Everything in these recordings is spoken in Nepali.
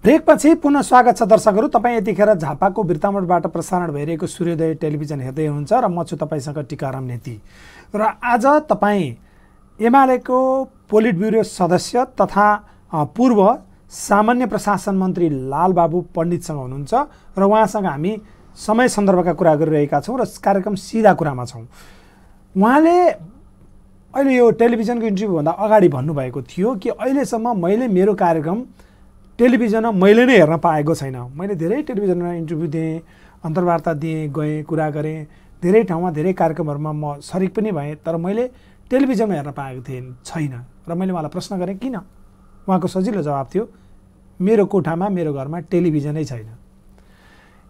ब्रेकपछि पुनः स्वागत छ दर्शकहरू। तपाईँ यतिखेर झापाको बिर्तामोडबाट प्रसारण भइरहेको सूर्योदय टेलिभिजन हेर्दै हुनुहुन्छ र म छु तपाईँसँग टिकाराम नेती। र आज तपाईँ एमालेको पोलिट ब्युरो सदस्य तथा पूर्व सामान्य प्रशासन मन्त्री लालबाबु पण्डितसँग हुनुहुन्छ र उहाँसँग हामी समय सन्दर्भका कुरा गरिरहेका छौँ र कार्यक्रम सिधा कुरामा छौँ। उहाँले अहिले यो टेलिभिजनको इन्टरभ्यूभन्दा अगाडि भन्नुभएको थियो कि अहिलेसम्म मैले मेरो कार्यक्रम टेलिभिजनमा मैले नै हेर्न पाएको छैन। मैले धेरै टेलिभिजनमा इन्टरभ्यू दिएँ, अन्तर्वार्ता दिएँ, गएँ, कुरा गरेँ, धेरै ठाउँमा धेरै कार्यक्रमहरूमा म सरिक पनि भएँ, तर मैले टेलिभिजनमा हेर्न पाएको छैन। र मैले उहाँलाई प्रश्न गरेँ किन? उहाँको सजिलो जवाब थियो, मेरो कोठामा मेरो घरमा टेलिभिजनै छैन।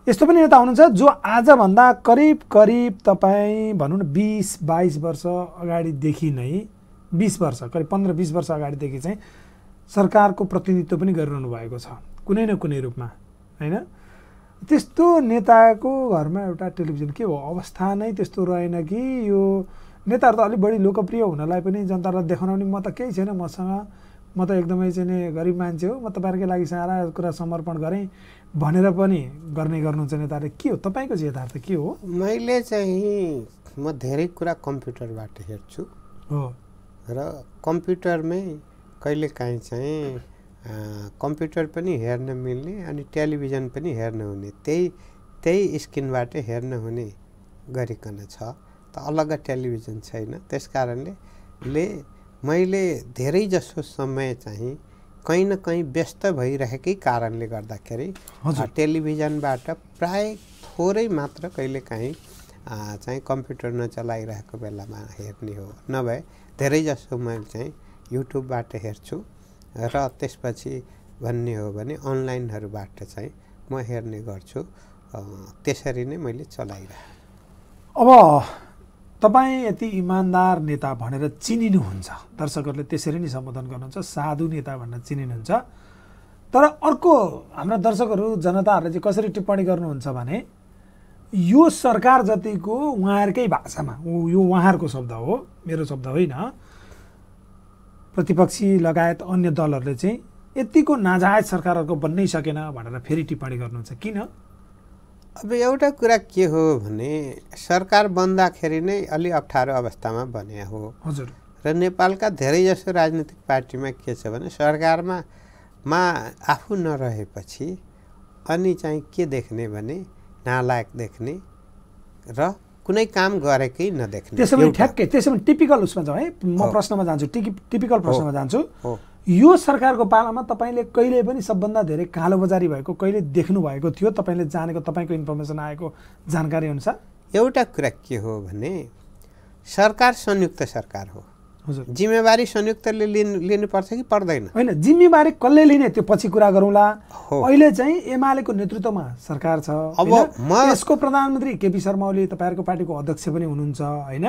यस्तो पनि नेता हुनुहुन्छ जो आजभन्दा करिब तपाईँ भनौँ न 20-22 वर्ष अगाडिदेखि नै 20 वर्ष करिब 15-20 वर्ष अगाडिदेखि चाहिँ सरकारको प्रतिनिधित्व पनि गरिरहनु भएको छ कुनै न कुनै रूपमा, हैन? त्यस्तो नेताको घरमा एउटा टेलिभिजन के हो? अवस्था नै त्यस्तो रहेन कि यो नेताहरू त अलिक बढी लोकप्रिय हुनलाई पनि जनतालाई देखाउन पनि म त केही छैन, म त एकदमै चाहिँ गरिब मान्छे हो, म तपाईँहरूकै लागि सारा कुरा समर्पण गरेँ भनेर पनि गर्नुहुन्छ नेताहरूले। के हो तपाईँको यथार्थ के हो? मैले चाहिँ म धेरै कुरा कम्प्युटरबाट हेर्छु हो र कम्प्युटरमै कहिलेकाहीँ चाहिँ कम्प्युटर पनि हेर्न मिल्ने अनि टेलिभिजन पनि हेर्न हुने, त्यही स्क्रिनबाट हेर्न हुने गरिकन छ, त अलग टेलिभिजन छैन। त्यस कारणले मैले धेरै जसो समय चाहिँ कहीँ न कहीँ व्यस्त भइरहेकै कारणले गर्दाखेरि टेलिभिजनबाट प्राय थोरै मात्र कहिलेकाहीँ चाहिँ कम्प्युटर नचलाइरहेको बेलामा हेर्ने हो, नभए धेरै जसो मैले चाहिँ युट्युबबाट हेर्छु र त्यसपछि भन्ने हो भने अनलाइनहरूबाट चाहिँ म हेर्ने गर्छु। त्यसरी नै मैले चलाइरहेँ। अब तपाईँ यति इमान्दार नेता भनेर चिनिनुहुन्छ, दर्शकहरूले त्यसरी नै सम्बोधन गर्नुहुन्छ, साधु नेता भनेर चिनिनुहुन्छ। तर अर्को हाम्रा दर्शकहरू जनताहरूले चाहिँ कसरी टिप्पणी गर्नुहुन्छ भने यो सरकार जतिको उहाँहरूकै भाषामा, यो उहाँहरूको शब्द हो, मेरो शब्द होइन, प्रतिपक्षी लगायत अन्य दलहरूले चाहिँ यतिको नाजायज सरकारहरूको बन्नै सकेन भनेर फेरि टिप्पणी गर्नुहुन्छ। किन? अब एउटा कुरा के हो भने सरकार बन्दाखेरि नै अलि अप्ठ्यारो अवस्थामा बने हो। हजुर। र नेपालका धेरै जसो राजनीतिक पार्टीमा के छ भने सरकारमा आफू नरहेपछि अनि चाहिँ के देख्ने भने नालायक देख्ने र कुनै काम गरेकै नदेख्ने। त्यसैले ठ्याक्कै त्यसैले टिपिकल उसमा जाउँ है, म प्रश्नमा जान्छु, टिपिकल प्रश्नमा जान्छु। यो सरकारको पालामा तपाईँले कहिले पनि सबभन्दा धेरै कालोबजारी भएको कहिले देख्नु भएको थियो तपाईँले जानेको, तपाईँको इन्फर्मेसन आएको जानकारी अनुसार? एउटा कुरा के हो भने सरकार संयुक्त सरकार हो। हजुर। जिम्मेवारी संयुक्तले लिनुपर्छ कि पर्दैन? होइन, जिम्मेवारी कसले लिने त्यो पछि कुरा गरौँला। अहिले चाहिँ एमालेको नेतृत्वमा सरकार छ। अब यसको प्रधानमन्त्री केपी शर्मा ओली तपाईँहरूको पार्टीको अध्यक्ष पनि हुनुहुन्छ, होइन?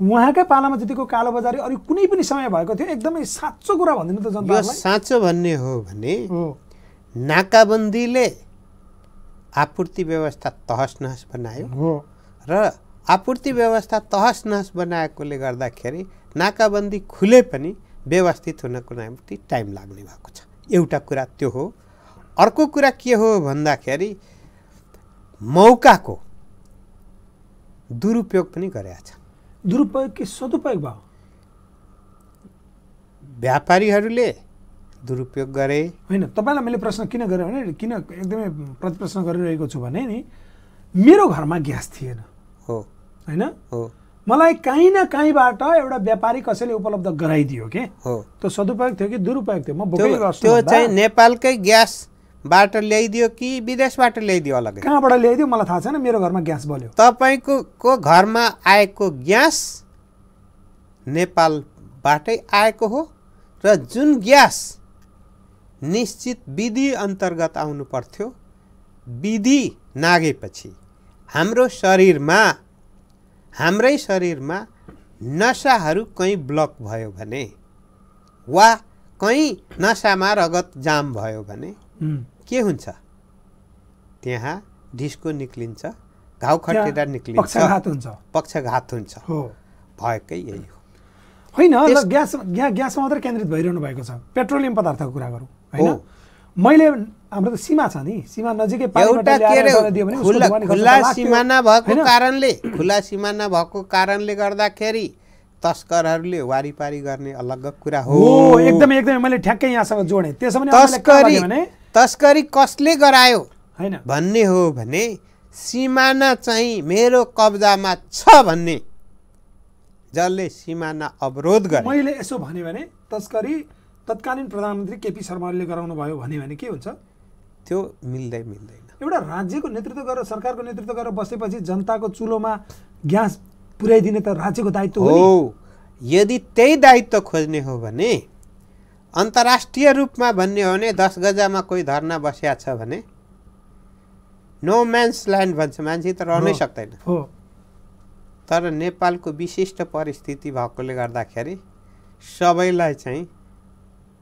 उहाँकै पालामा जतिको कालोबजारी अरू कुनै पनि समय भएको थियो? एकदमै साँचो कुरा भनिदिनु त जनतालाई। यो साँचो भन्ने हो भने नाकाबन्दीले आपूर्ति व्यवस्था तहस नहस बनायो र आपूर्ति व्यवस्था तहस नहस बनाएकोले गर्दाखेरि नाकाबन्दी खुले पनि व्यवस्थित हुनको निम्ति टाइम लाग्ने भएको छ। एउटा कुरा त्यो हो। अर्को कुरा के हो भन्दाखेरि मौकाको दुरुपयोग पनि गरेको छ। दुरुपयोग कि सदुपयोग भयो? व्यापारीहरूले दुरुपयोग गरे। होइन, तपाईँलाई मैले प्रश्न किन गरेँ भने किन एकदमै प्रतिप्रश्न गरिरहेको छु भने नि मेरो घरमा ग्यास थिएन, हो होइन? हो। मलाई कहीँ न कहीँबाट एउटा व्यापारी कसैले उपलब्ध गराइदियो के? हो। त्यो सदुपयोग थियो कि दुरुपयोग थियो? म बोकै गर्छु। त्यो चाहिँ नेपालकै ग्यासबाट ल्याइदियो कि विदेशबाट ल्याइदियो? अलग कहाँबाट ल्याइदियो मलाई थाहा छैन, मेरो घरमा ग्यास बल्यो। तपाईँको घरमा आएको ग्यास नेपालबाटै आएको हो र जुन ग्यास निश्चित विधि अन्तर्गत आउनु पर्थ्यो, विधि नागेपछि हाम्रै शरीरमा नसाहरू कहीँ ब्लक भयो भने वा कहीँ नसामा रगत जाम भयो भने के हुन्छ? त्यहाँ डिस्को निक्लिन्छ, घाउ खटेरा निक्लिन्छ, पक्षघात हुन्छ। भएकै यही हो। होइन, ग्यासमा मात्रै केन्द्रित भइरहनु भएको छ। पेट्रोलियम पदार्थको कुरा गरौँ, होइन? मैले हाम्रो त सीमा छ नि, सीमा नजिकै एउटा के अरे खुला सिमाना भएको कारणले गर्दाखेरि तस्करहरूले वारीपारी गर्ने अलग कुरा हो। एकदमै एकदमै मैले ठ्याक्कै यहाँसँग जोडेँ। त्यसो भने तस्करी कसले गरायो हैन भन्ने हो भने सिमाना चाहिँ मेरो कब्जामा छ भन्ने जसले सिमाना अवरोध गरे। मैले यसो भने तस्करी तत्कालीन प्रधानमन्त्री केपी शर्माले गराउनु भयो भने के हुन्छ? त्यो मिल्दैन। एउटा राज्यको नेतृत्व गरेर सरकारको नेतृत्व गरेर बसेपछि जनताको चुलोमा ग्यास पुर्याइदिने त राज्यको दायित्व हो नि। यदि त्यही दायित्व खोज्ने हो भने अन्तर्राष्ट्रिय रूपमा भन्ने हो भने 10 गजामा कोही धरना बसिया छ भने नो म्यान्स ल्यान्ड भन्छ, मान्छे त रहनै सक्दैन। तर नेपालको विशिष्ट परिस्थिति भएकोले गर्दाखेरि सबैलाई चाहिँ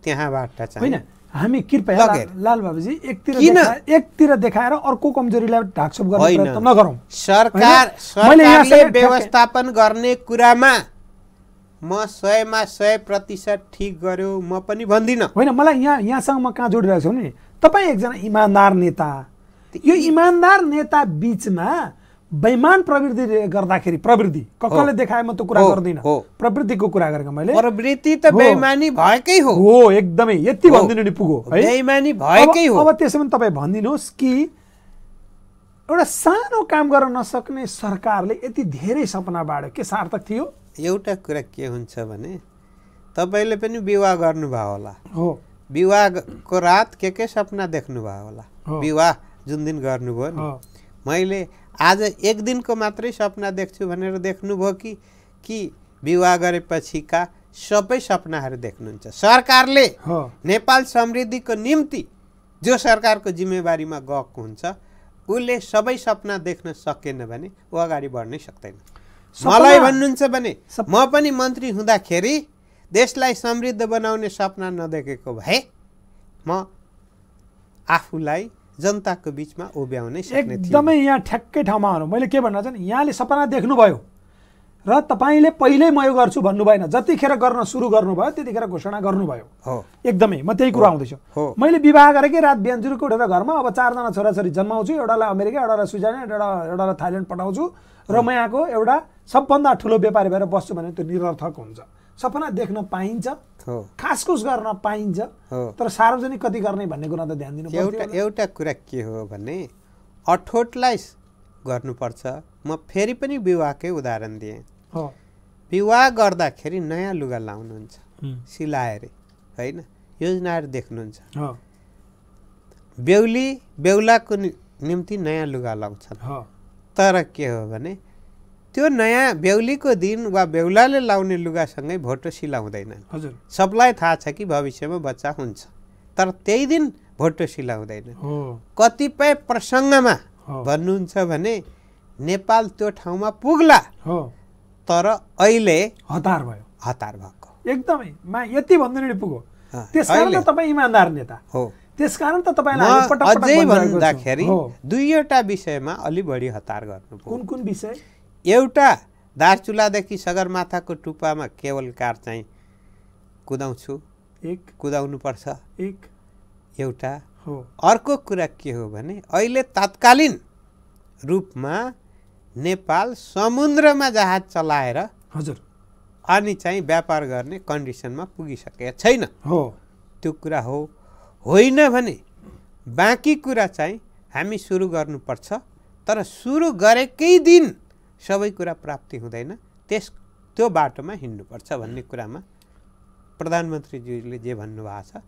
त्यहाँबाट चाहिँ होइन, हामी कृपया लाल बाबुजी एकतिर देखाएर अर्को कमजोरीलाई ढाकछोप गर्ने प्रयत्न नगरौँ। सरकारले व्यवस्थापन गर्ने कुरामा म 100मा 100% ठिक गर्यो म पनि भन्दिनँ। होइन, मलाई यहाँसँग म कहाँ जोडिरहेको छु भने तपाईँ एकजना इमान्दार नेता, यो इमान्दार नेता बीचमा बेइमान प्रवृत्ति गर्दाखेरि प्रवृत्ति कसले देखाए म त कुरा गर्दिनँ, प्रवृत्तिको कुरा गरेको मैले। प्रवृत्ति त बेइमानी भएकै हो। एकदमै यति भनिदिनु नि पुग्यो है, बेइमानी भएकै हो। अब त्यसो भने तपाईँ भनिदिनुहोस् कि एउटा सानो काम गर्न नसक्ने सरकारले यति धेरै सपना बाँड्यो, के सार्थक थियो? एउटा कुरा के हुन्छ भने तपाईँले पनि विवाह गर्नुभयो होला, हो विवाहको रात के सपना देख्नुभयो होला, विवाह जुन दिन गर्नुभयो नि, मैले आज एक दिनको मात्रै सपना देख्छु भनेर देख्नुभयो कि विवाह गरेपछिका सबै सपनाहरू देख्नुहुन्छ? सरकारले नेपाल समृद्धिको निम्ति जो सरकारको जिम्मेवारीमा गएको हुन्छ उसले सबै सपना देख्न सकेन भने ऊ अगाडि बढ्नै सक्दैन। मलाई भन्नुहुन्छ भने म पनि मन्त्री हुँदाखेरि देशलाई समृद्ध बनाउने सपना नदेखेको भए म आफूलाई जनताको बीचमा उभ्याउनै सक्ने थिएँ। एकदमै यहाँ ठ्याक्कै ठाउँमा आउनु। मैले के भन्न चाहन्छु, यहाँले सपना देख्नुभयो र तपाईँले पहिल्यै म यो गर्छु भन्नु भएन, जतिखेर गर्न सुरु गर्नुभयो त्यतिखेर घोषणा गर्नुभयो। एकदमै म त्यही कुरा आउँदैछु। मैले विवाह गरेकै रात बिहान जुरुको उठेर घरमा अब 4 जना छोराछोरी जन्माउँछु, एउटालाई अमेरिका, एउटालाई स्विजरल्यान्ड, एउटालाई थाइल्यान्ड पठाउँछु र म यहाँको एउटा सबभन्दा ठुलो व्यापारी भएर बस्छु भने त्यो निरर्थक हुन्छ। सपना देख्न पाइन्छ, खासखुस गर्न पाइन्छ, तर सार्वजनिक कति गर्ने भन्ने कुरा त ध्यान दिनु पर्छ। एउटा कुरा के हो भने अठोटलाई गर्नुपर्छ। म फेरि पनि विवाहकै उदाहरण दिएँ। विवाह गर्दाखेरि नयाँ लुगा लाउनुहुन्छ सिलाएर, होइन, योजनाहरू देख्नुहुन्छ। बेहुलाको निम्ति नयाँ लुगा लाउँछन्, तर के हो भने त्यो नयाँ बेहुलीको दिन वा बेहुलाले लाउने लुगासँगै भोटो सिलाउँदैनन्। सबलाई थाहा छ कि भविष्यमा बच्चा हुन्छ, तर त्यही दिन भोटो सिलाउँदैन। कतिपय प्रसङ्गमा भन्नुहुन्छ भने नेपाल त्यो ठाउँमा पुग्ला, तर अहिले हतार भएको। एकदमै यति भन्दिनु पुग्यो। त्यसकारण त तपाईँ इमान्दार नेता हो, त्यसकारण त तपाईँलाई अझै भन्दाखेरि दुईवटा विषयमा अलि बढी हतार गर्नु। कुन विषय? एउटा दार्चुलादेखि सगरमाथाको टुप्पामा केवल कार चाहिँ कुदाउनुपर्छ एउटा। अर्को कुरा के हो भने अहिले तत्कालीन रूपमा नेपाल समुद्रमा जहाज चलाएर अनि चाहिँ व्यापार गर्ने कन्डिसनमा पुगिसकेको छैन। त्यो कुरा होइन भने बाँकी कुरा चाहिँ हामी सुरु गर्नुपर्छ, तर सुरु गरेकै दिन सबै कुरा प्राप्ति हुँदैन, त्यो बाटोमा हिँड्नुपर्छ भन्ने कुरामा प्रधानमन्त्रीज्यूले जे भन्नुभएको छ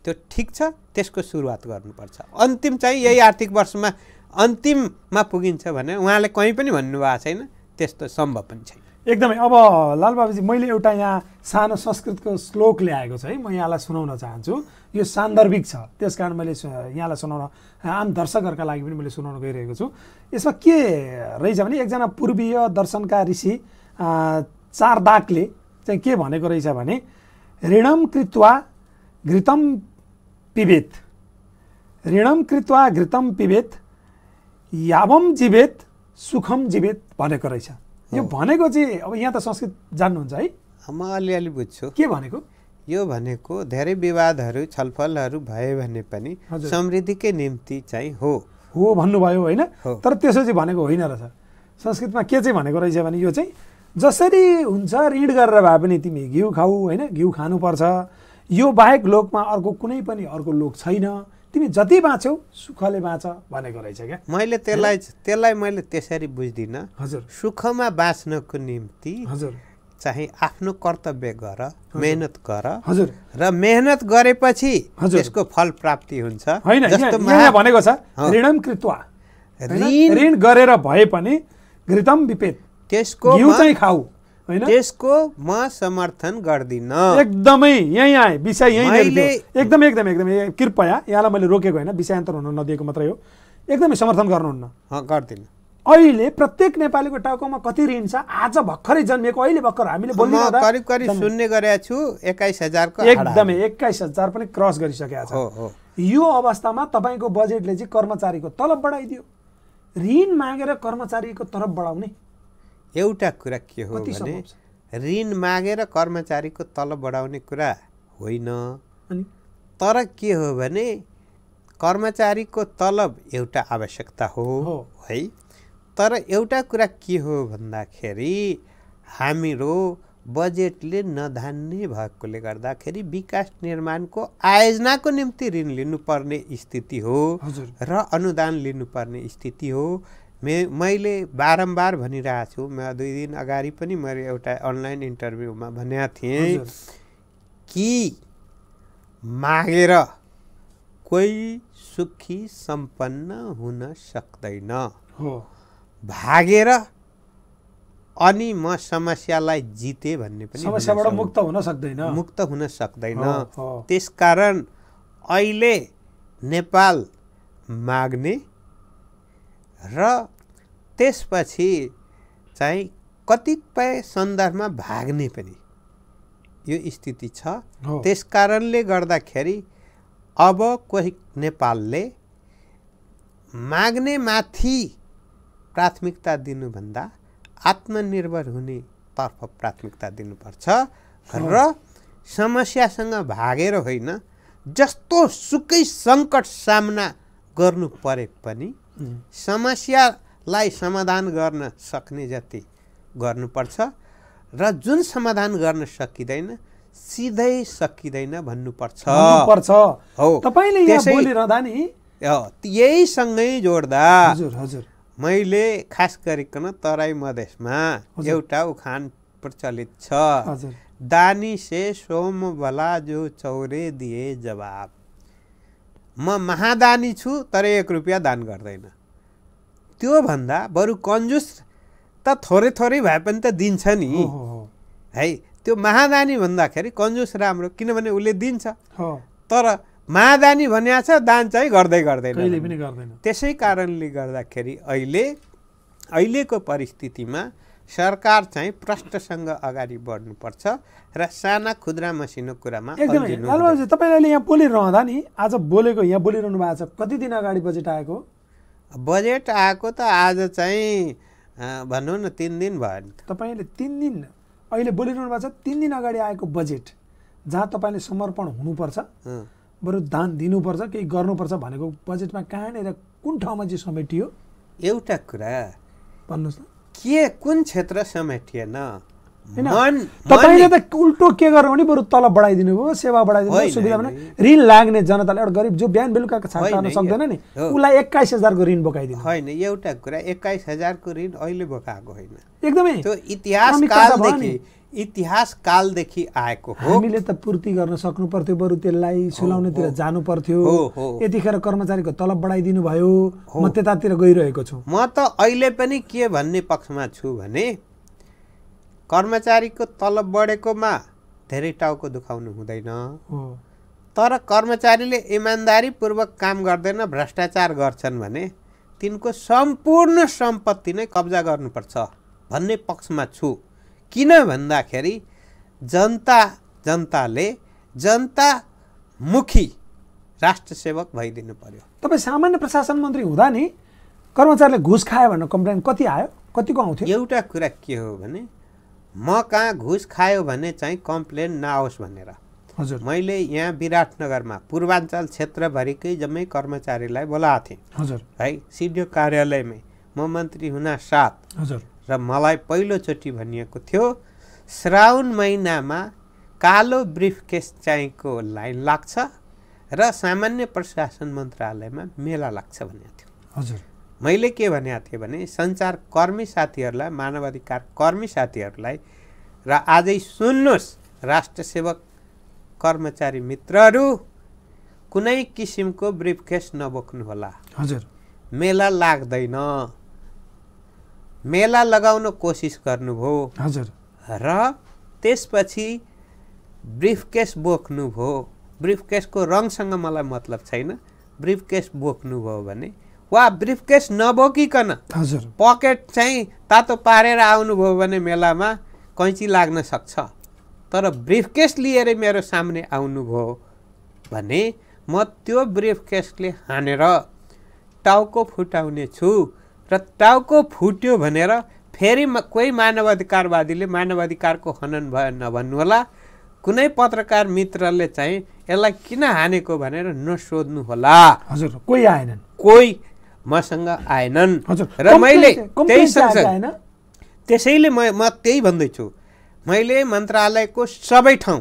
त्यो ठिक छ। त्यसको सुरुवात गर्नुपर्छ। अन्तिम चाहिँ यही आर्थिक वर्षमा अन्तिममा पुगिन्छ भने उहाँले कहीँ पनि भन्नुभएको छैन, त्यस्तो सम्भव पनि छैन। एकदमै। अब लालबाबुजी, मैले एउटा यहाँ सानो संस्कृतको श्लोक ल्याएको छु है, म यहाँलाई सुनाउन चाहन्छु। यो सान्दर्भिक छ, त्यसकारण मैले यहाँलाई सुनाउन, आम दर्शकहरूका लागि पनि मैले सुनाउन गइरहेको छु। यसमा के रहेछ भने एकजना पूर्वीय दर्शनका ऋषि चारदाकले चाहिँ के भनेको रहेछ भने ऋणम कृत्वा घृतम पिबेत, ऋणम कृत्वा घृतम पिबेत यावम जीवेत सुखम जीवेत भनेको रहेछ। यो भनेको चाहिँ अब यहाँ त संस्कृत जान्नुहुन्छ है? म अलिअलि बुझ्छु। के भनेको? यो भनेको धेरै विवादहरू छलफलहरू भए भने पनि समृद्धिकै निम्ति चाहिँ हो भन्नुभयो होइन। तर त्यसो चाहिँ भनेको होइन रहेछ। संस्कृतमा के चाहिँ भनेको रहेछ भने यो चाहिँ जसरी हुन्छ ऋण गरेर भए पनि तिमी घिउ खाऊ होइन, घिउ खानुपर्छ, यो बाहेक लोकमा अर्को कुनै पनि अर्को लोक छैन, तिमी जति बाँच्यौ सुखले बाँच भनेको रहेछ क्या। मैले त्यसलाई मैले त्यसरी बुझ्दिनँ। हजुर, सुखमा बाँच्नको निम्ति हजुर चाहिँ आफ्नो कर्तव्य गर, मेहनत गर। हजुर, र मेहनत गरेपछि त्यसको फल प्राप्ति हुन्छ। होइन यहाँ भनेको छ ऋणम कृत्वा, ऋण गरेर भए पनि घृतम विपेत, त्यसको घिउ चाहिँ खाऊ होइन, त्यसको म समर्थन गर्दिन। एकदमै यही आए विषय यही एकदमै एकदमै एकदमै कृपया यहाँलाई मैले रोकेको होइन, विषयान्तर हुन नदिएको मात्रै हो। एकदमै समर्थन गर्नुहुन्न? गर्दिन। अहिले प्रत्येक नेपालीको टाउकोमा कति ऋण छ? आज भर्खरै जन्मिएको अहिले भर्खर हामीले बोलिरहँदा करिब करिब सुन्ने गरेको छु 21,000 को एकदमै 21,000 पनि क्रस गरिसकेको छ। यो अवस्थामा तपाईको बजेटले चाहिँ कर्मचारीको तलब बढाइदियो। ऋण मागेर कर्मचारीको तलब बढाउने एउटा कुरा के हो भने ऋण मागेर कर्मचारीको तलब बढाउने कुरा होइन। तर के हो भने कर्मचारीको तलब एउटा आवश्यकता हो है। तर एउटा कुरा के हो भन्दाखेरि हाम्रो बजेटले नधान्ने भएकोले गर्दाखेरि विकास निर्माणको आयोजनाको निम्ति ऋण लिनुपर्ने स्थिति हो र अनुदान लिनुपर्ने स्थिति हो। मैले बारम्बार भनिरहेको छु। म 2 दिन अगाडि पनि मैले एउटा अनलाइन इन्टरभ्यूमा भनेको थिएँ कि मागेर कोही सुखी सम्पन्न हुन सक्दैन, भागेर अनि म समस्यालाई जिते भन्ने पनि समस्याबाट मुक्त हुन सक्दैन। त्यसकारण अहिले नेपाल माग्ने र त्यसपछि चाहिँ कतिपय सन्दर्भमा भाग्ने पनि यो स्थिति छ। त्यसकारणले गर्दाखेरि अब कोही नेपालले माग्ने माथि प्राथमिकता दिनुभन्दा आत्मनिर्भर हुने तर्फ प्राथमिकता दिनुपर्छ र समस्यासँग भागेर होइन, जस्तो सुकै सङ्कट सामना गर्नु परे पनि समस्यालाई समाधान गर्न सक्ने जति गर्नुपर्छ र जुन समाधान गर्न सकिँदैन सिधै सकिँदैन भन्नुपर्छ। तपाईले यहाँ बोलिरहँदा नि यही सँगै जोड्दा हजुर मैले खास गरिकन तराई मधेसमा एउटा उखान प्रचलित छ, दानी से सोम भला जो चौरे दिए जवाब। म महादानी छु तर 1 रुपियाँ दान गर्दैन। त्यो भन्दा बरु कन्जुस त थोरै थोरै भए पनि त दिन्छ नि है। त्यो महादानी भन्दाखेरि कन्जुस राम्रो, किनभने उसले दिन्छ। तर महादानी भनिया छ दान चाहिँ गर्दैन। त्यसै कारणले गर्दाखेरि अहिलेको परिस्थितिमा सरकार चाहिँ प्रष्टसँग अगाडि बढ्नुपर्छ र साना खुद्रा मसिनो कुरामा एकदमै। लालबाबुजी तपाईले यहाँ बोलिरहँदा नि आज बोलेको यहाँ बोलिरहनु भएको छ, कति दिन अगाडि बजेट आएको? बजेट आएको त आज चाहिँ भनौँ न 3 दिन भयो नि। तपाईले 3 दिन अहिले बोलिरहनु भएको छ, 3 दिन अगाडि आएको बजेट जहाँ तपाईले समर्पण हुनुपर्छ, बरु दान दिनुपर्छ, केही गर्नुपर्छ भनेको बजेटमा कहाँनिर कुन ठाउँमा चाहिँ समेटियो? एउटा कुरा भन्नुहोस् न, के कुन क्षेत्र समेटिएन? तपाईले त उल्टो के गर्नु भने बरु तलब बढाइदिनु भयो, सेवा बढाइदिनु भयो, सुविधा भने ऋण लाग्ने जनतालाई एउटा गरिब जो बिहान बेलुकाको छाता गर्न सक्दैन नि उसलाई 21,000 को ऋण बोकाइदिनु होइन। एउटा कुरा 21,000 को ऋण अहिले बोकाएको होइन, एकदमै त्यो इतिहास कालदेखि आएको हो। हामीले त पूर्ति गर्न सक्नु पर्थ्यो, बरु त्यसलाई सुलाउनेतिर जानु पर्थ्यो। यतिखेर कर्मचारीको तलब बढाइदिनु भयो, म त्यतातिर गइरहेको छु। म त अहिले पनि के भन्ने पक्षमा छु भने कर्मचारीको तलब बढेकोमा धेरै टाउको दुखाउनु हुँदैन। तर कर्मचारीले इमान्दारीपूर्वक काम गर्दैन, भ्रष्टाचार गर्छन् भने तिनको सम्पूर्ण सम्पत्ति नै कब्जा गर्नुपर्छ भन्ने पक्षमा छु। किन भन्दाखेरि जनताले जनतामुखी राष्ट्रसेवक भइदिनु पर्यो। तपाईँ सामान्य प्रशासन मन्त्री हुँदा नि कर्मचारीले घुस खायो भनेर कम्प्लेन कति आयो, कतिको आउँथ्यो? एउटा कुरा के हो भने म कहाँ घुस खायो भने चाहिँ कम्प्लेन नआओस् भनेर हजुर मैले यहाँ विराटनगरमा पूर्वाञ्चल क्षेत्रभरिकै जम्मै कर्मचारीलाई बोलाएको थिएँ हजुर है सिडिओ कार्यालयमै म मन्त्री हुना साथ हजुर र मलाई पहिलोचोटि भनिएको थियो श्रावण महिनामा कालो ब्रिफकेस चाहिएको लाइन लाग्छ र सामान्य प्रशासन मन्त्रालयमा मेला लाग्छ भनेको थियो हजुर मैले के भनेको थिएँ भने सञ्चार कर्मी साथीहरूलाई मानवाधिकार कर्मी साथीहरूलाई र आजै सुन्नुहोस् राष्ट्र सेवक कर्मचारी मित्रहरू कुनै किसिमको ब्रिफकेस नबोक्नुहोला हजुर मेला लाग्दैन मेला लगाउन कोसिस गर्नुभयो हजुर र त्यसपछि ब्रिफकेस बोक्नुभयो ब्रिफकेसको रङसँग मलाई मतलब छैन ब्रिफकेस बोक्नुभयो भने वा ब्रिफकेस नबोकिकन हजुर पकेट चाहिँ तातो पारेर आउनुभयो भने मेलामा कैँची लाग्न सक्छ तर ब्रिफकेस लिएर मेरो सामने आउनुभयो भने म त्यो ब्रिफकेसले हानेर टाउको फुटाउने छु र टाउको फुट्यो भनेर फेरि कोही मानवाधिकारवादीले मानवाधिकारको हनन भयो नभन्नुहोला कुनै पत्रकार मित्रले चाहिँ यसलाई किन हानेको भनेर नसोध्नुहोला हजुर कोही आएनन् कोही मसँग आएनन् हजुर र मैले त्यही सँगसँगै त्यसैले म त्यही भन्दैछु मैले मन्त्रालयको सबै ठाउँ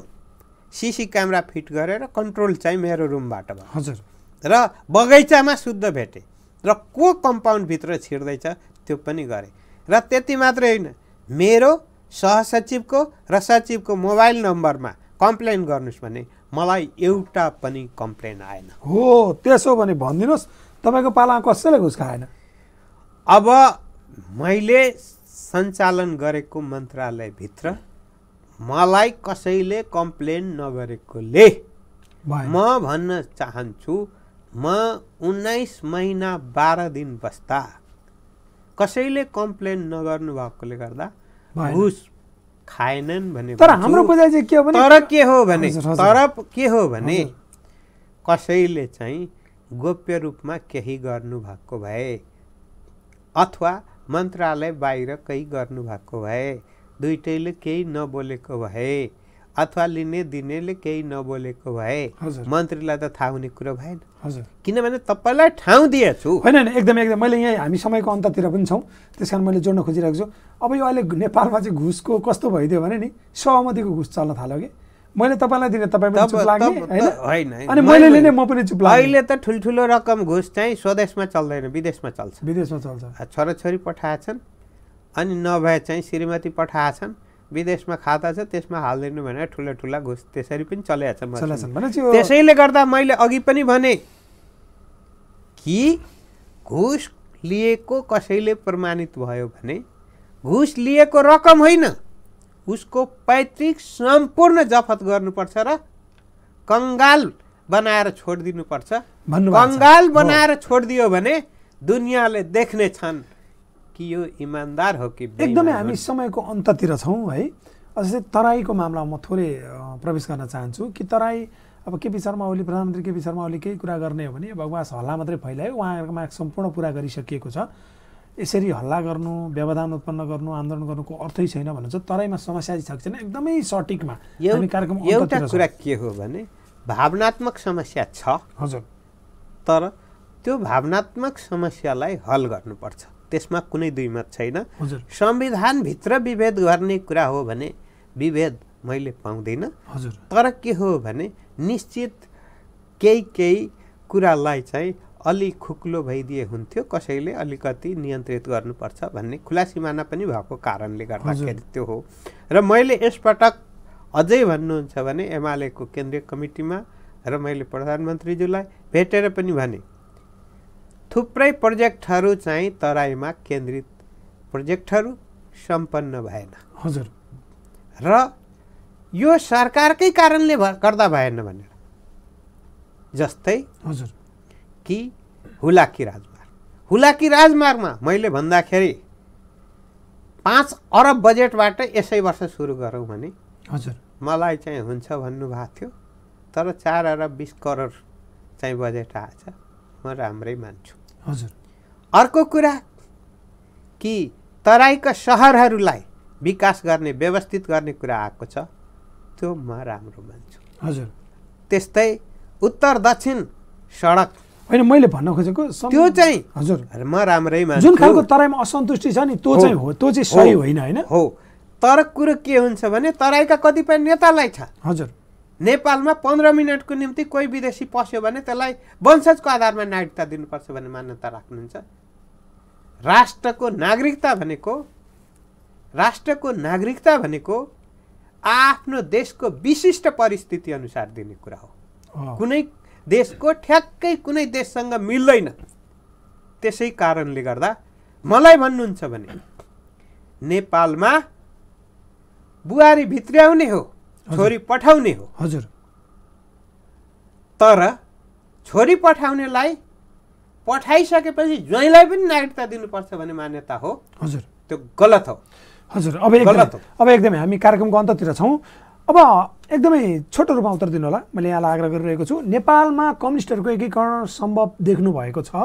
सिसी क्यामेरा फिट गरेर कन्ट्रोल चाहिँ मेरो रुमबाट भयो हजुर र बगैँचामा शुद्ध भेटेँ र को कम्पाउन्डभित्र छिर्दैछ त्यो पनि गरेँ र त्यति मात्रै होइन मेरो सहसचिवको र सचिवको मोबाइल नम्बरमा कम्प्लेन गर्नुहोस् भने मलाई एउटा पनि कम्प्लेन आएन हो त्यसो भने भनिदिनुहोस् तपाईँको पालामा कसैले घुस खाएन अब मैले सञ्चालन गरेको मन्त्रालयभित्र मलाई कसैले कम्प्लेन नगरेकोले म भन्न चाहन्छु म 19 महिना 12 दिन बस्दा कसैले कम्प्लेन नगर्नु भएकोले गर्दा घुस खाएनन् भने तर हाम्रो बुझाइ चाहिँ के हो भने तर के हो भने कसैले चाहिँ गोप्य रूपमा केही गर्नु भएको भए अथवा मन्त्रालय बाहिर केही गर्नु भएको भए दुईटैले केही नबोलेको भए अथवा लिने दिनेले केही नबोलेको भए मन्त्रीलाई त थाहा हुने कुरो भएन किनभने तपाईँलाई ठाउँ दिएछु होइन एकदम एकदम मैले यहाँ हामी समयको अन्ततिर पनि छौँ त्यस कारण मैले जोड्न खोजिरहेको छु अब यो अहिले नेपालमा चाहिँ घुसको कस्तो भइदियो भने नि सहमतिको घुस चल्न थाल्यो कि मैले तपाईँलाई दिने तपाईँ पनि चुप लाग्ने होइन अनि मैले लिने म पनि चुप लाग्ने अहिले त ठुल्ठुलो रकम घुस चाहिँ स्वदेशमा चल्दैन विदेशमा चल्छ विदेशमा चल्छ छोराछोरी पठाएछन् अनि नभए चाहिँ श्रीमती पठाएछन् विदेशमा खाता छ त्यसमा हाल्दिनु भने ठुला ठुला घुस त्यसरी पनि चलेको छ त्यसैले गर्दा मैले अघि पनि भने कि घुस लिएको कसैले प्रमाणित भयो भने घुस लिएको रकम होइन उसको पैतृक सम्पूर्ण जफत गर्नुपर्छ र कंगाल बनाएर छोडिदिनुपर्छ कंगाल बनाएर छोडिदियो भने दुनियाँले देख्ने छन् कि यो इमान्दार हो कि एकदमै हामी समयको अन्ततिर छौँ है अझै तराईको मामलामा म थोरै प्रवेश गर्न चाहन्छु कि तराई अब केपी शर्मा ओली प्रधानमन्त्री केपी शर्मा ओली केही कुरा गर्ने हो भने बगवास हल्ला मात्रै फैलायो उहाँहरूमा सम्पूर्ण कुरा गरिसकिएको छ यसरी हल्ला गर्नु व्यवधान उत्पन्न गर्नु आन्दोलन गर्नुको अर्थै छैन भन्छ तराईमा समस्या छ छैन एकदमै सटिकमा हामी कार्यक्रम एउटा कुरा के हो भने भावनात्मक समस्या छ हजुर तर त्यो भावनात्मक समस्यालाई हल गर्नुपर्छ त्यसमा कुनै दुई मत छैन संविधानभित्र विभेद गर्ने कुरा हो भने विभेद मैले पाउँदिन तर के हो भने निश्चित केही कुरालाई चाहिँ अलि खुक्लो भइदिए हुन्थ्यो कसैले अलिकति नियन्त्रित गर्नुपर्छ भन्ने खुला सिमाना पनि भएको कारणले गर्दाखेरि त्यो हो र मैले यसपटक अझै भन्नुहुन्छ भने एमालेको केन्द्रीय कमिटीमा र मैले प्रधानमन्त्रीज्यूलाई भेटेर पनि भने थुप्रै प्रोजेक्टहरू चाहिँ तराईमा केन्द्रित प्रोजेक्टहरू सम्पन्न भएन हजुर र यो सरकारकै कारणले गर्दा भएन भनेर जस्तै हजुर कि हुलाकी राजमार्गमा मैले भन्दाखेरि 5 अरब बजेटबाट यसै वर्ष सुरु गरौँ भने हजुर मलाई चाहिँ हुन्छ भन्नुभएको थियो तर 4 अरब 20 करोड चाहिँ बजेट आएछ म राम्रै मान्छु हजुर अर्को कुरा कि तराईका सहरहरूलाई विकास गर्ने व्यवस्थित गर्ने कुरा आएको छ त्यो म राम्रो मान्छु हजुर त्यस्तै उत्तर दक्षिण सडक होइन मैले भन्न खोजेको त्यो चाहिँ हजुर म राम्रै मान्छु जुन खालको तराईमा असन्तुष्टि छ नि त्यो चाहिँ हो त्यो चाहिँ सही होइन होइन हो तर कुरो के हुन्छ भने तराईका कतिपय नेतालाई छ हजुर नेपालमा 15 मिनटको निम्ति कोही विदेशी पस्यो भने त्यसलाई वंशजको आधारमा नागरिकता दिनुपर्छ भन्ने मान्यता राख्नुहुन्छ राष्ट्रको नागरिकता भनेको आफ्नो देशको विशिष्ट परिस्थिति अनुसार दिने कुरा हो कुनै देशको ठ्याक्कै कुनै देशसँग मिल्दैन त्यसै कारणले गर्दा मलाई भन्नुहुन्छ भने नेपालमा बुहारी भित्र्याउने हो छोरी पठाउने हो हजुर तर छोरी पठाउनेलाई पठाइसकेपछि ज्वाइँलाई पनि नागरिकता दिनुपर्छ भन्ने मान्यता हो हजुर त्यो गलत हो हजुर अब एकदमै हामी कार्यक्रमको अन्ततिर छौँ अब एकदमै छोटो रूपमा उत्तर दिनु होला मैले यहाँलाई आग्रह गरिरहेको छु नेपालमा कम्युनिस्टहरूको एकीकरण सम्भव देख्नु भएको छ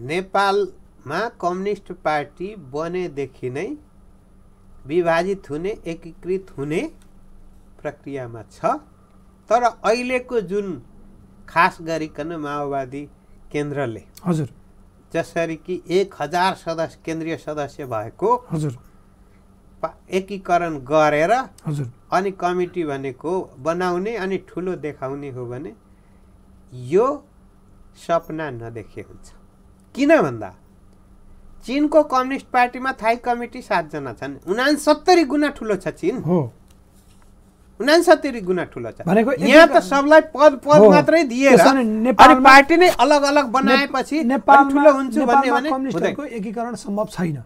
नेपालमा कम्युनिस्ट पार्टी बनेदेखि नै विभाजित हुने एकीकृत हुने प्रक्रियामा छ तर अहिलेको जुन खास गरिकन माओवादी केन्द्रले हजुर जसरी कि 1000 केन्द्रीय सदस्य भएको हजुर एकीकरण गरेर हजुर अनि कमिटी भनेको बनाउने अनि ठुलो देखाउने हो भने यो सपना नदेखे हुन्छ किन भन्दा चीनको कम्युनिस्ट पार्टीमा थाई कमिटी 7 जना छन् 69 गुना ठुलो छ चीन हो 69 गुना ठुलो छ यहाँ त सबलाई पद मात्रै दिएर अनि पार्टी नै अलग अलग बनाएपछि ठुलो हुन्छ भन्ने कम्युनिस्टको एकीकरण सम्भव छैन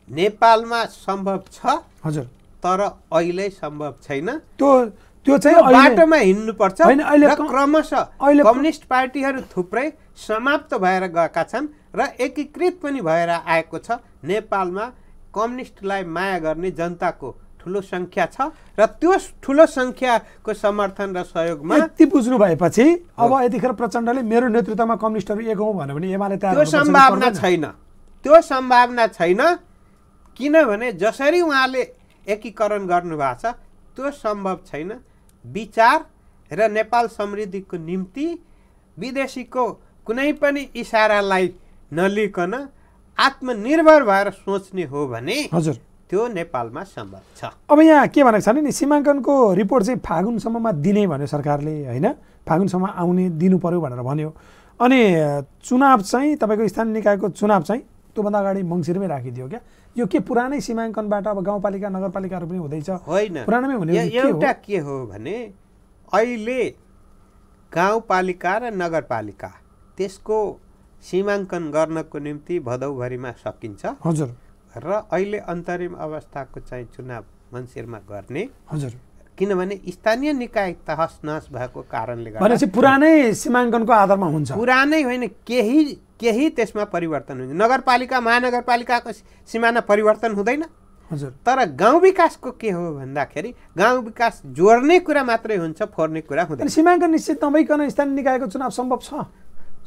नेपालमा सम्भव छ हजुर तर अहिले सम्भव छैन त्यो चाहिँ बाटोमा हिँड्नुपर्छ र क्रमशः कम्युनिस्ट पार्टीहरू थुप्रै समाप्त भएर गएका छन् र एकीकृत पनि भएर आएको छ नेपालमा कम्युनिस्टलाई माया गर्ने जनताको ठुलो संख्या छ र त्यो ठुलो संख्याको समर्थन र सहयोगमा यति बुझ्नु भएपछि अब यतिखेर प्रचण्डले मेरो नेतृत्वमा कम्युनिस्टहरू एक हौँ भन्यो भने एमाले त्यो सम्भावना छैन किनभने जसरी उहाँले एकीकरण गर्नुभएको छ त्यो सम्भव छैन विचार र नेपाल समृद्धिको निम्ति विदेशीको कुनै पनि इशारालाई नलिकन आत्मनिर्भर भएर सोच्ने हो भने हजुर त्यो नेपालमा सम्भव छ अब यहाँ के भनेको छ नि सीमाङ्कनको रिपोर्ट चाहिँ फागुनसम्ममा दिने भन्यो सरकारले होइन फागुनसम्म आउने दिनु पर्यो भनेर भन्यो अनि चुनाव चाहिँ तपाईँको स्थानीय निकायको चुनाव चाहिँ त्योभन्दा अगाडि मङ्सिरमै राखिदियो क्या यो के पुरानै सीमाङ्कनबाट अब गाउँपालिका नगरपालिकाहरू पनि हुँदैछ होइन पुरानोमै हुने एउटा के हो भने अहिले गाउँपालिका र नगरपालिका त्यसको सीमाङ्कन गर्नको निम्ति भदौभरिमा सकिन्छ हजुर र अहिले अन्तरिम अवस्थाको चाहिँ चुनाव मङ्सिरमा गर्ने हजुर किनभने स्थानीय निकाय तहस नहस भएको कारणले गर्दा पुरानै सीमाङ्कनको आधारमा हुन्छ पुरानै होइन केही त्यसमा परिवर्तन हुन्छ नगरपालिका महानगरपालिकाको सिमाना परिवर्तन हुँदैन हजुर तर गाउँ विकासको के हो भन्दाखेरि गाउँ विकास जोड्ने कुरा मात्रै हुन्छ फोर्ने कुरा हुँदैन सीमाङ्कन निश्चित नभइकन स्थानीय निकायको चुनाव सम्भव छ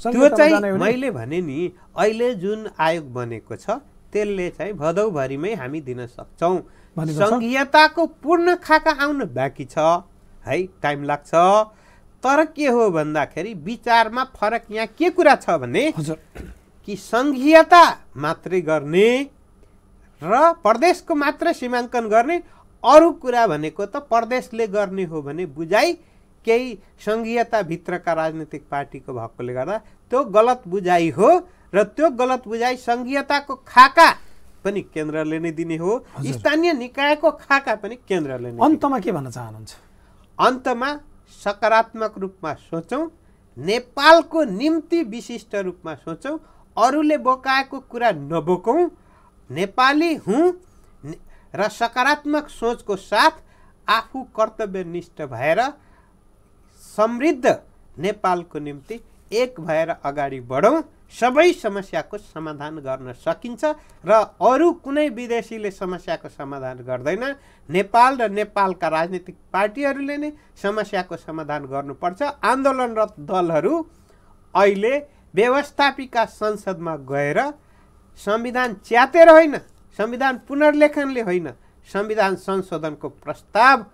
त्यो चाहिँ मैले भने नि अहिले जुन आयोग बनेको छ त्यसले चाहिँ भदौभरिमै हामी दिन सक्छौँ संघीयताको पूर्ण खाका आउन बाँकी छ है टाइम लाग्छ तर के हो भन्दाखेरि विचारमा फरक यहाँ के कुरा छ भने कि संघीयता मात्रै गर्ने र प्रदेशको मात्र सीमाङ्कन गर्ने अरू कुरा भनेको त प्रदेशले गर्ने हो भने बुझाइ केही संघीयताभित्रका राजनीतिक पार्टीको भएकोले गर्दा त्यो गलत बुझाइ हो र त्यो गलत बुझाइ संघीयताको खाका पनि केन्द्रले नै दिने हो स्थानीय निकायको खाका पनि केन्द्रले नै अन्तमा के भन्न चाहनुहुन्छ अन्तमा सकारात्मक रूपमा सोचौँ नेपालको निम्ति विशिष्ट रूपमा सोचौँ अरूले बोकाएको कुरा नबोकौँ नेपाली हुँ र सकारात्मक सोचको साथ आफू कर्तव्यनिष्ठ भएर समृद्ध नेपालको निम्ति एक भएर अगाडि बढौँ सबै समस्याको समाधान गर्न सकिन्छ र अरू कुनै विदेशीले समस्याको समाधान गर्दैन नेपाल र नेपालका राजनीतिक पार्टीहरूले नै समस्याको समाधान गर्नुपर्छ आन्दोलनरत दलहरू अहिले व्यवस्थापिका संसदमा गएर संविधान च्यातेर होइन संविधान पुनर्लेखनले होइन संविधान संशोधनको प्रस्ताव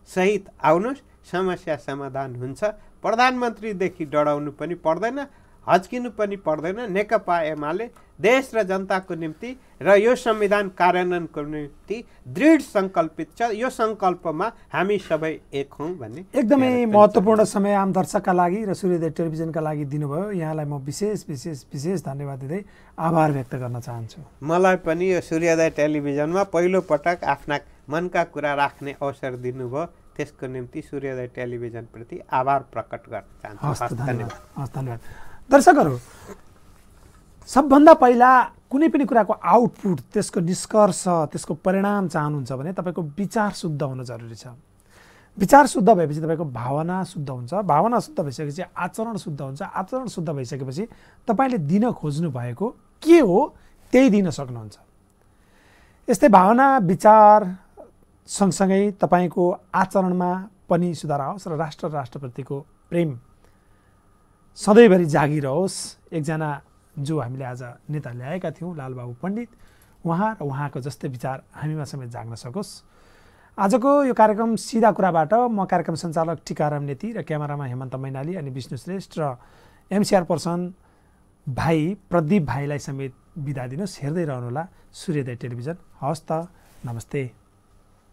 सहित आउनुहोस् समस्या समाधान हुन्छ। प्रधानमन्त्रीदेखि डराउनु पनि पर्दैन, हच्किनु पनि पर्दैन। नेकपा एमाले देश र जनताको निम्ति र यो संविधान कार्यान्वयनको निम्ति दृढ सङ्कल्पित छ। यो सङ्कल्पमा हामी सबै एक हौँ भन्ने एकदमै महत्त्वपूर्ण समय आम दर्शकका लागि र सूर्योदय टेलिभिजनका लागि दिनुभयो। यहाँलाई म विशेष धन्यवाद दिँदै आभार व्यक्त गर्न चाहन्छु। मलाई पनि यो सूर्योदय टेलिभिजनमा पहिलोपटक आफ्ना मनका कुरा राख्ने अवसर दिनुभयो, त्यसको निम्ति सूर्योदय टेलिभिजनप्रति आभार प्रकट गर्न चाहन्छु। धन्यवाद। दर्शकहरू, सबभन्दा पहिला कुनै पनि कुराको आउटपुट, त्यसको निष्कर्ष, त्यसको परिणाम चाहनुहुन्छ भने तपाईँको विचार शुद्ध हुन जरुरी छ। विचार शुद्ध भएपछि तपाईँको भावना शुद्ध हुन्छ, भावना शुद्ध भइसकेपछि आचरण शुद्ध हुन्छ, आचरण शुद्ध भइसकेपछि तपाईँले दिन खोज्नु भएको के हो त्यही दिन सक्नुहुन्छ। यस्तै भावना विचार सँगसँगै तपाईँको आचरणमा पनि सुधार आओस् र राष्ट्र राष्ट्रप्रतिको प्रेम सधैँभरि जागिरहोस्। एकजना जो हामीले आज नेता ल्याएका थियौँ, लालबाबु पण्डित, उहाँ र उहाँको जस्तै विचार हामीमा समेत जाग्न सकोस्। आजको यो कार्यक्रम सिधा कुराबाट म कार्यक्रम सञ्चालक टिकाराम नेती र क्यामेरामा हेमन्त मैनाली अनि विष्णु श्रेष्ठ र एमसिआर पर्सन भाइ प्रदीप भाइलाई समेत बिदा दिनुहोस्। हेर्दै रहनुहोला सूर्योदय टेलिभिजन। हवस् त, नमस्ते।